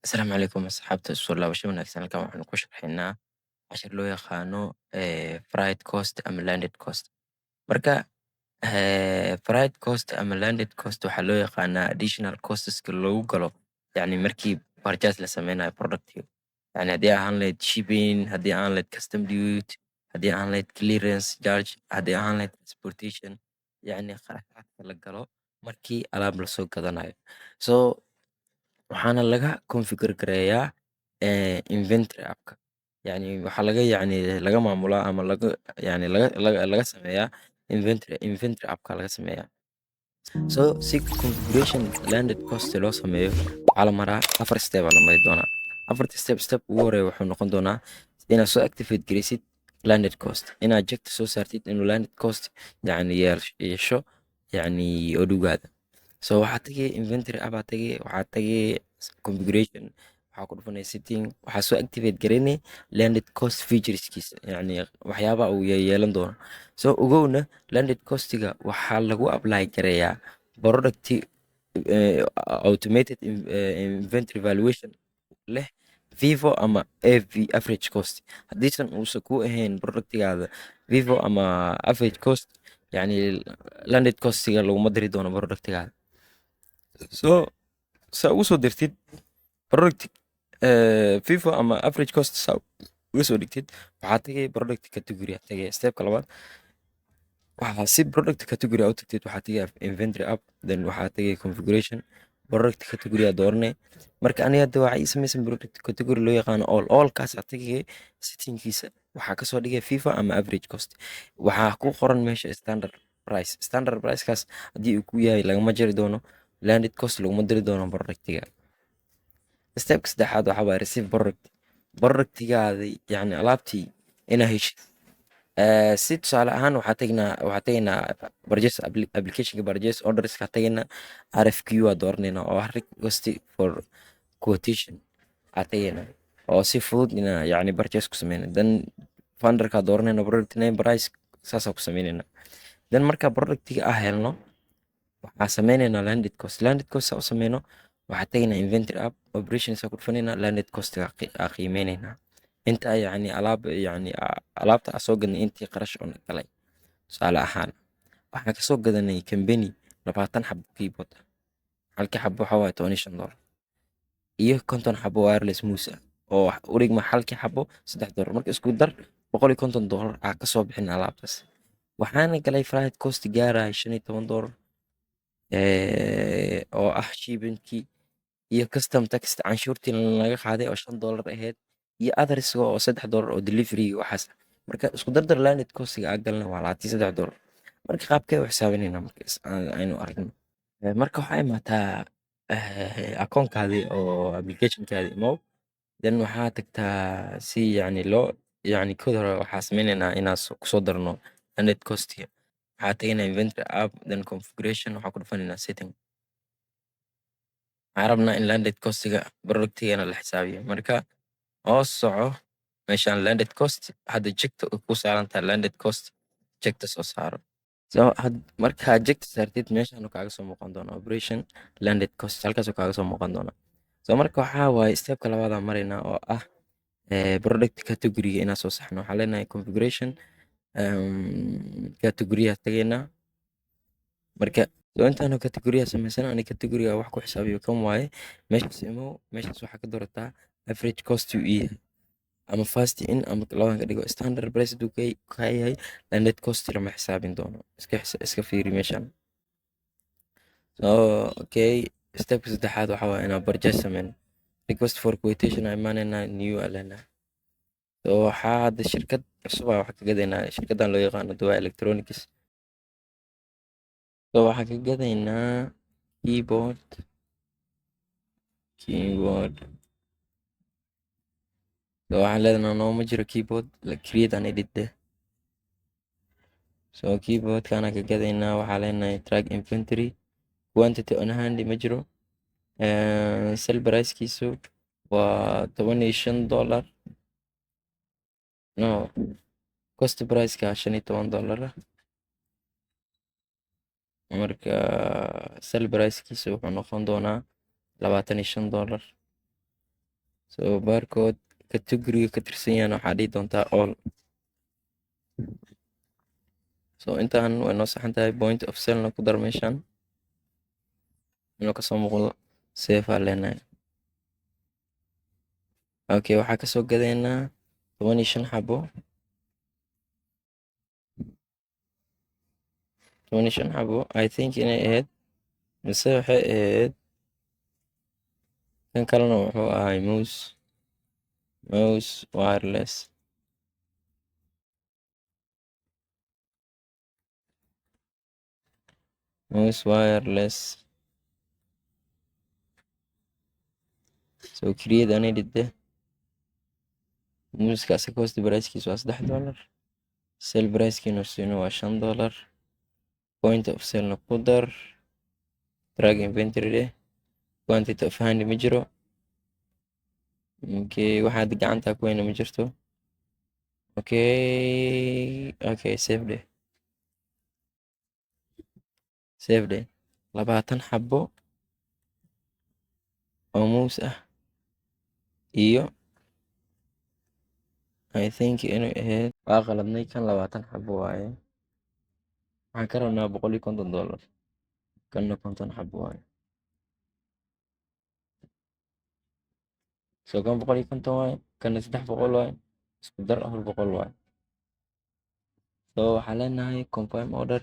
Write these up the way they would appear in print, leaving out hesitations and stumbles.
Asalaamu calaykum asxaabta, soo laabasho wanaagsan. Halkan waxaanu ku sharxaynaa cashir loo yaqaano freight cost ama landed cost. Marka freight cost ama landed cost waxaa loo yaqaanaa additional costs-ka loogu galo, yacni markii purchase la sameynayo product-iga, yacni haddii ahaan lahayd shipping, haddii ahaan lahayd custom duty, haddii ahaan lahayd clearance charge, haddii ahaan lahayd transportation, yacni kharashaadka la galo markii alaab lasoo gadanayo. So waxaana laga configure gareeyaa inventory app-ka, yacni waxaa laga, yacni laga maamulaa ama laga, yacni laga sameeyaa inventory app-ka laga sameeyaa. So si configuration landed cost loo sameeyo, waxaa la maraa afar step aa la mari doonaa. Afarta step, step ugu horeeya wuxuu noqon doonaa inaad soo activate gareysid landed cost, inaad check-ta soo saartid inuu landed cost yacni yeesho, yacni Odoo-gaada. So waxaa tagay inventory app aa tagay, waxaa tagay configuration, waxaa ku dhufanay setting, waxaa soo activate gareynay landed cost features-kiisa, yacni waxyaabaha uu yeelan doono. So ogowna, landed cost-iga waxaa lagu apply gareeyaa product automated inventory valuation leh FIFO ama AV, average cost. Haddiisan uusan ku ahayn product-igaada FIFO ama average cost, yacni landed cost-iga laguma diri doono product-igaada. So saa ugu soo dirtid product FIFO ama average cost, saa uga soo dhigtid, waxaa tagay product category aa tagay. Step-ka labaad, waxaa si product category aa u tagtid, waxaa tagay inventory app, then waxaa tagay configuration, product category aa dooranay. Marka aniga hadda waxaa ii samaysan product category loo yaqaano all. All-kaas aa tagay, setting-kiisa waxaa kasoo dhigay FIFO ama average cost. Waxaa ku qoran meesha standard price. Standard price-kaas haddii uu ku yahay, lagama jari doono landed cost, laguma diri doono product-iga. Step-ka saddexaad waxaa waaye receive product, product-igaadi, yacni alaabtii inaa heshid. Si tusaale ahaan, waxaa tegaynaa purchase application-ka, purchase orders-ka tegaynaa, RFQ aa dooranayna oo ah request for quotation aa tegaynaa, oo si fudud ina yacni purchase ku sameyna. Then vendor-ka dooranayna, product name, price, saasaa ku sameynayna. Then marka product-iga ah helno, waxaa sameynaynaa landed cost. Landed cost saa u sameyno, waxaa tegaynaa inventory app, operations aa ku dhufanaynaa, landed cost aa qiimeynaynaa inta, yacni alaab, yacni alaabta aa soo gadnay intii qarash oo galay. Tusaale ahaan, waxaan kasoo gadanay company 20 xabo keyboard ah, halkii xabo waxaa waaye $15, iyo 50 xabo wireless mouse ah oo u dhigma halkii xabo $3. Marka isku dar, $150 aa kasoo bixin alaabtaas. Waxaana galay freight cost gaaraya $15 oo ah shipping-kii iyo custom tax, canshuurtii laga qaaday oo $5 ahayd, iyo others oo $3 oo delivery waxaas. Marka isku dardar, landed cost-iga aa galna waa $23. Marka qaabkee u xisaabinaynaa? Marka aynu aragno. Marka waxaa imaataa akoonkaadii oo application-kaadii imow, then waxaa tagtaa si yacni loo, yacni kooda hore waxaa sameynaynaa inaan kusoo darno landed cost-iga. Waxaa tagaynaa inventory app, then configuration, waxaa ku dhufanaynaa setting. Waxaan rabnaa in landed cost-iga product-igana la xisaabiyo. Marka hoos soco, meeshaan landed cost hadda check-ta ku saaran tahay, landed cost check-ta soo saaro. So markaa check-ta saartid, meeshaan kaaga soo muuqan doona operation landed cost, halkaasoo kaaga soo muuqan doona. So marka waxaa waaye step-ka labaad aan maraynaa oo ah product category-ga inaan soo saxno. Waxaan leenahay configuration, category-ga tagaynaa. Marka so intaanu category sameysan, ani category-ga wax ku xisaabiyo kan waaye. Meeshaas imow, meeshaas waxaa ka doorataa average cost uu yahay ama first in ama labadan ka dhigo. Standard price haduu ka yahay, landed cost lama xisaabin doono. Iska fiiri meeshan. So okay, step-ka saddexaad waxaa waaye inaan purchase sameyno. Request for quotation aa imaanaynaa, new aa leenahay. So waxaa hadda shirkad cusub aa waxaa ka gadaynaa shirkaddan loo yaqaano Dubai Electronics. So waxaan ka gadaynaa keyboard. So waxaan leenahay nooma jiro keyboard, create and edit deh. So keyboard-kana ka gadaynaa. Waxaa leenahay track inventory, quantity on hand ma jiro. Sell price-kiisu waa $15. No, cost price-ka $15 ah. Marka sell price-kiisa wuxuu noqon doonaa $25. So barcode category ka tirsan yahan waxaa dhihi doontaa all. So intaan way noo saxan tahay. Point of sale na ku dar meeshan inuu kasoo muuqdo. Save aa leenahay. Okay, waxaa kasoo gadaynaa 15 xabo, 15 xabo I think inay ahayd, mise waxay ahayd kan kalena wuxuu ahay mouse wireless. Mouse wireless. So create an edit deh. Mouseka asaga cost pricekiisa waa $3, sell pricekiina siino waa $5. Point of sale na ku dar. Drag inventory deh. Quantity of hand ma jiro. Okay, waxaad gacanta ku hayna ma jirto. Okay, save deh, save deh. 20 xabo oo mouse ah iyo I think inay ahayd, waa qaladnay, kan 20 xabo waaye. Waxaan ka rabnaa $150, kanna 50 xabo waaye. So kan 150 waaye, kanna 300 waaye, isku dar 400 waaye. So waxaan leenahay confirm order,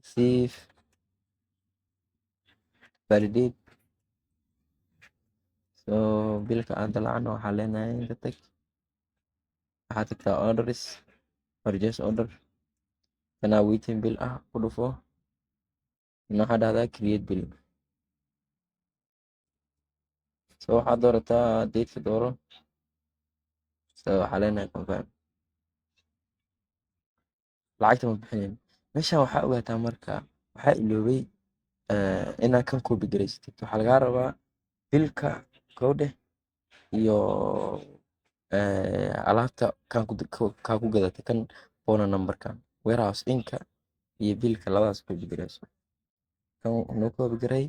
save, validate. So bilka aan dalacno waxaan leenahay inta tag, waxaad tagtaa orders, purchase order, kanaa waiting bill ah ku dhufo, waxaa dhahdaa create bill. So waxaad doorataa dateka dooro. So waxaa leenahay confirm. Lacagta ma bixinayn meeshan. Waxaa ogaataa marka waxaa iloobay inaad kan copy garaysatid. Waxaa lagaa rabaa billka kowdheh iyo alaabta kan kaa ku gadatay, kan phone numberkan warehouse inka iyo billka, labadaas copy garayso. Kan noo copy garay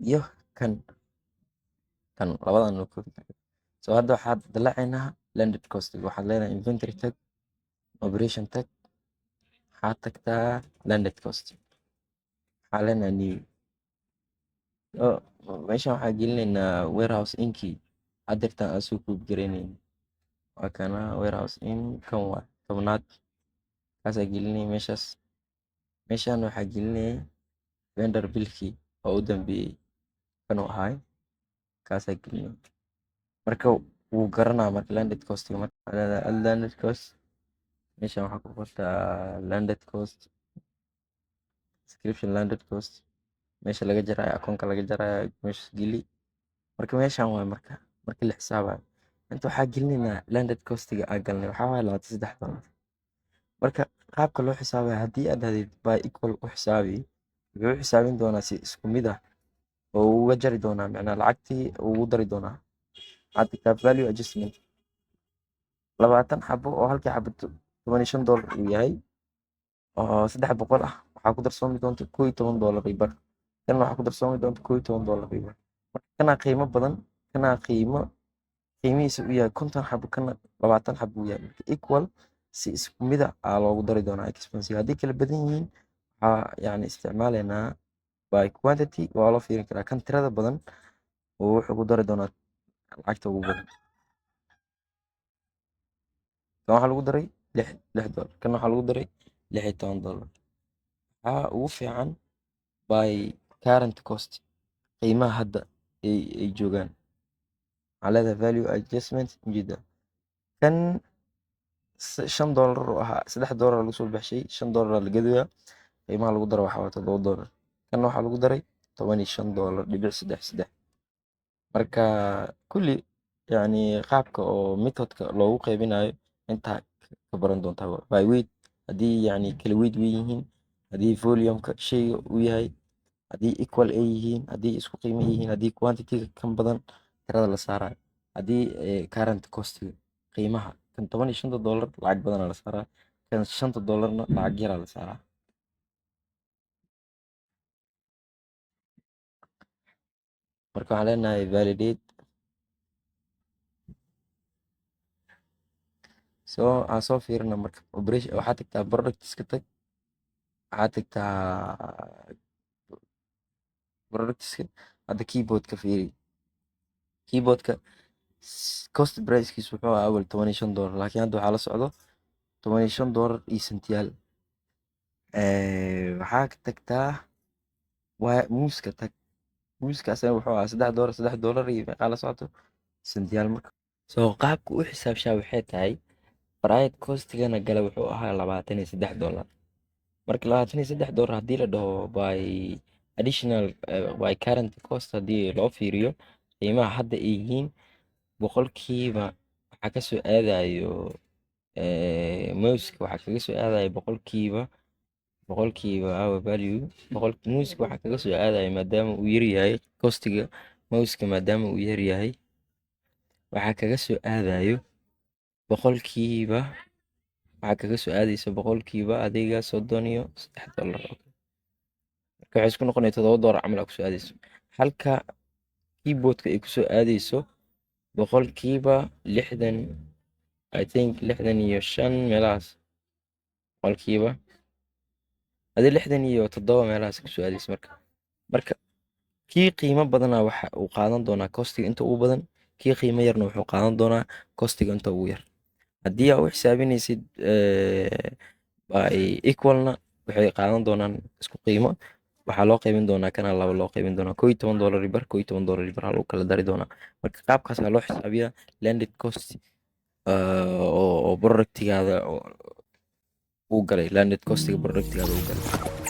iyo kan labadan noo copy garay. So hadda waxaad dalacaynaa landed cost. Waxaad leedahay inventory tag, operation tag, waxaad tagtaa landed cost. Waxaa leenahay new. Meeshan waxaa gelinaynaa warehouse inkii hadeertan aan soo copy garaynayno. Waa kana warehouse in, kan waa 10aad, kaasaa gelinay meeshaas. Meeshan waxaa gelinayay vendor billkii oo u dambeeyey, kanuu ahaay, kaasaa gelinay. Marka wuu garanaa marka landed cost. Marka add landed cost, meeshan waxaa ku qortaa landed cost description, landed cost meesha laga jaraayo, akoonka laga jaraayo meeshas geli. Marka meeshan waay marka la xisaabayo inta waxaa gelinaynaa landed costiga aan galnay, waxaa waaye $23. Marka qaabka loo xisaabayo, haddii aad dhahdid by equal u xisaabi, wuxuu u xisaabin doonaa si isku mid ah oo uga jari doonaa, macnaa lacagtii ugu dari doonaa. Waxaad tagtaa value adjustment. 20 xabo oo halkii xabo $15 uu yahay oo 300 ah, waxaa ku darsoomi doonta $11.5. Kan waxaa ku darsoomi doonta $11.5. Marka kanaa qiimo badan, kanaa qiimihiisa uu yahay 50 xabo, kana 20 xabo uu yahay. Marka equal si isku mid ah aa loogu dari doonaa expense. Haddii kala badan yihiin, waxaa yani isticmaalaynaa by quantity, waa loo fiirin karaa. Kan tirada badan oo wuxuu ku dari doonaa lacagta ugu badan. Kan waxaa lagu daray $6, kan waxaa lagu daray $16. Waxaa ugu fiican by current cost, qiimaha hadda ay joogaan. Waxaa leedahay value adjustment, ujeeda kan $5 oo ahaa, $3 lagu soo baxshay, $5 la gadayaa, qiimaha lagu daro waxaa waa $7. Kan waxaa lagu daray $15.33. Marka kulli yani qaabka oo methodka loogu qaybinayo intaa ka baran doontaa by weight, haddii yani kala weight weyn yihiin, haddii volumeka sheyga uu yahay, haddii equal ay yihiin, haddii isku qiimo yihiin, haddii quantity-ga kan badan tirada la saarayo, haddii current costiga qiimaha kan $15 lacag badanaa la saaraa, kan $5-na lacag yaraa la saaraa. Marka waxaan leenahay validate. So aan soo fiirina marka operation. Waxaad tagtaa products ka tag, waxaad tagtaa productska. Hadda keyboardka fiiri. Keyboardka cost pricekiisu wuxuu ahaa awal $15, laakiin hadda waxaa la socdo $15 iyo sentiyaal. Waxaa ka tagtaa waa mouseka tag. Mouseka asaga wuxuu ahaa $3, $3 iyo meeqaa la socoto sentiyaal. Marka so qaabka u xisaabshaa waxay tahay freight costigana gala wuxuu ahaa $23. Marka $23 haddii la dhaho by additional by current cost, haddii loo fiiriyo qiimaha hadda ay yihiin, boqolkiiba waxaa kasoo aadayo mouseka waxaa kaga soo aadayo boqolkiiba our value boqol. Mouseka waxaa kaga soo aadayo, maadaama uu yar yahay costiga mouseka, maadaama uu yar yahay, waxaa kaga soo aadayo boqolkiiba, waxaa kaga soo aadaysa boqolkiiba adiga $33. Marka waxay isku noqonaya $7 camal aa kusoo aadayso, halka keyboardka ay kusoo aadayso 60%, I think 65 meelahaas, boqolkiiba adi 67 meelahaas kusoo aadayso. Marka kii qiimo badanaa waxa uu qaadan doonaa costiga inta ugu badan, kii qiimo yarna wuxuu qaadan doonaa costiga inta ugu yar. Haddii aa u xisaabinaysid by equalna, waxay qaadan doonaan isku qiimo. Waxaa loo qaybin doonaa kana laba loo qaybin doonaa, $11 iyo bar, $11 iyo bar aa lagu kala dari doonaa. Marka qaabkaasaa loo xisaabiyaa landed cost oo productigaada uu galay, landed costiga productigaada uu galay.